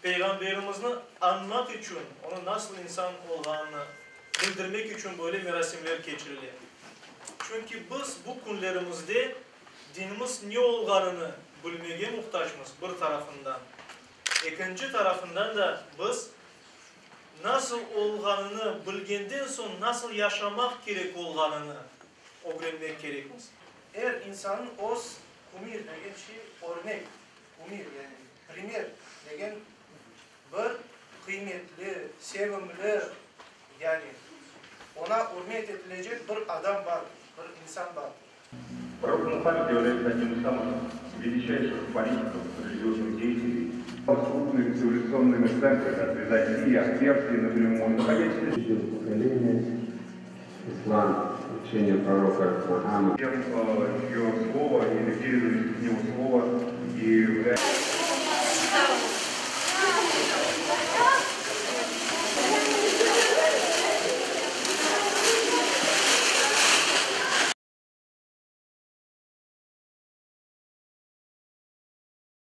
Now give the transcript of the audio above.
Peyğamberimizni añmaq içün, onıñ nasıl insan olğanını bildirmek içün böyle merasimler keçirile. Çünki biz bu künlerimizde dinimiz ne olğanını bilmege muhtacmız, bir tarafından. Ekinci tarafından da biz nasıl olğanını bilgenden soñ nasıl yaşamaq kerek olğanını ögrenmek kerekmiz. Er insannıñ öz kumir degen şey, örnek, kumir, yani primer degen bir qıymetli, sevimli, yani oña ürmet etilecek bir adam bardır, bir insan bardır. Пророк Мухаммед является одним из самых величайших политиков, религиозных деятелей. С крупными цивилизационными центрами от Византии, от Персии напрямую, находящиеся Поколение, ислам, учение пророка Мухаммада. Тем, чье слово или передали.